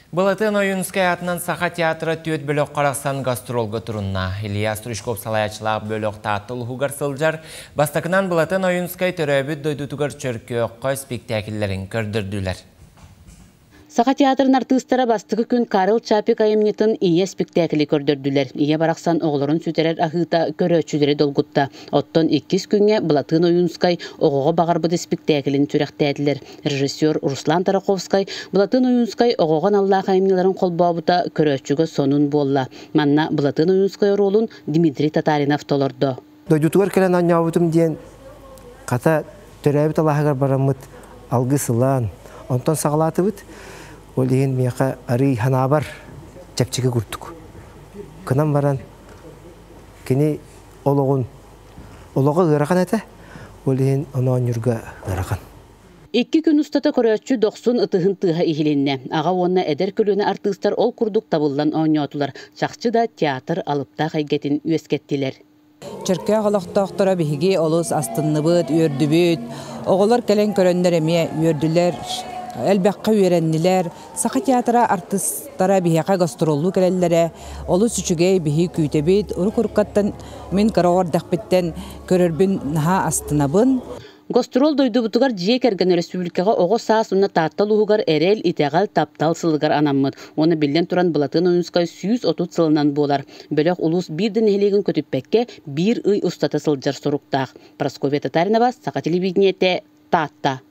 Былатыан Ойуунускай аатынан Саха театра түөрт бөлөххө арахсан гастролга турунна. Илья Стручков салайааччылаах бөлөх Таатта улууһугар сылдьар. Бастакынан Былатыан Ойуунускай төрөөбүт дойдутугар Чөркөөххө спектакльлэрин көрдөрдүлэр. Саха театрын артыыстара бастакы күн Карл Чапик айымньытын Ийэ спектакли көрдөрдүлэр. Ийэ барахсан оҕолорун сүтэрэр аһыыта көрөөччүлэри долгутта. Оттон иккис күҥҥэ Былатыан Ойуунскай оҕоҕо баҕарбыт испиктээкилин сүрэхтээтилэр. Режиссер Руслан Тараховскай Былатыан Ойуунскай оҕоҕо аналлаах айымньыларын холбообута көрөөччүгэ сонун буолла. Манна Былатыан Ойуунскай оруолун Дмитрий Татаринов толордо. Дойдутугар кэлэн оонньообутум диэн хата төрөөбүт алааһыгар бараммыт алгыс ылан, онтон саҕалаатыбыт. Ол иһин миэхэ арыый ханаабар чэпчэки курдук. Кынан баран кини олоҕун олоҕо ыарахан этэ. Ол иһин ону оонньуурга ыарахан. Икки күн устата көрөөччү дохсун ытыһын тыаһа иһилиннэ. Аҕа уонна эдэр көлүөнэ артыыстар ол курдук табыллан оонньоотулар. Чахчы да театр алыптаах эйгэтин үөскэттилэр. Чөркөөх олохтоохторо биһиги олус астынныбыт, үөрдүбүт. Оҕолор кэлэн көрөннөр эмиэ үөрдүлэр, элбэххэ үөрэннилэр. Саха театра артыыстара биһиэхэ гастроллуу кэлэллэрэ олус үчүгэй, биһи күүтэбит. Урук-уруккаттан мин кыра оҕо эрдэхпиттэн көрөрбүн наһаа астынабын. Гастрол дойдубутугар дьиэ кэргэн өрөспүүбүлүкэҕэ оҕо саас уонна Таатта улууһугар эрэл, итэҕэл, таптал сылыгар анаммыт уонна биллэн туран Былатыан Ойуунускай 130 сылынан буолар. Бөлөх улуус биир да нэһилиэгин көтүппэккэ биир ый устата сылдьар соруктаах. Прасковья Татаринова, Саха телевидениетэ, Таатта.